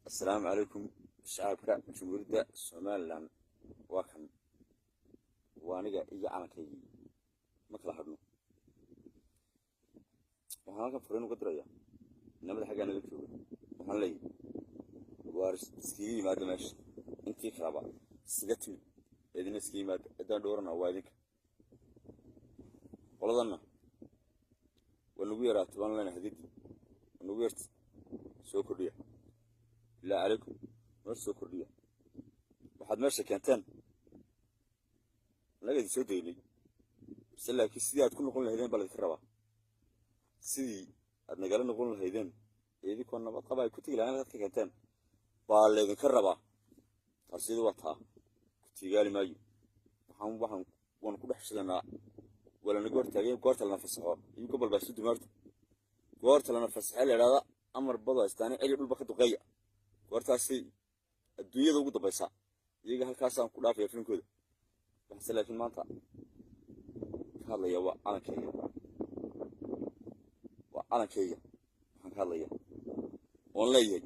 Assalaamu calaykum, shacabka Jamhuuriyadda Somaliland. Waa kan, waa aniga iyo calankaygii, ma kala hadhno. Waxaan halkan fariin uga dirayaa inamada xaggaa naga jooga. Waxaan leeyahay, waar iskaga yimaada meesha, intii kalaba iskaga timid, idina iskaga yimaada. Ciddaan dhowrana waa idinka. Qoladanna waa nagu yaraatay baan leenahay, hadidii waa nagu yartay, soo kordhiya. Bilaa calaykum, meesha soo kordhiya. Waxaad meesha keenteen annaga idin soo daynay, base laakiin sidii aad ku noqon lahaydeen baa laydinka rabaa. Sidii aad nagala noqon lahaydeen ee idinkoo nabad qaba ay ku tegi lahayn halkaad ka keenteen baa laydinka rabaa. Taasiyadu waa taa, ku tiigaali maayo. Waxaan waanu ku dhex shidanaa, waa lanaga hortaagay. Goorta lana fasaxo iyo gobol baa isu dumaarta. Goorta lana fasaxay la idhahda amar bado haystaane celi dhulba ka duqeeya, goortaasay adduunyada ugu dambaysaa. Iyaga halkaasaan ku dhaafaya filimkooda. Waxaase laakiin maanta ka hadlaya waa calankayga, waa calankayga waxaan ka hadlaya oon leeyahay.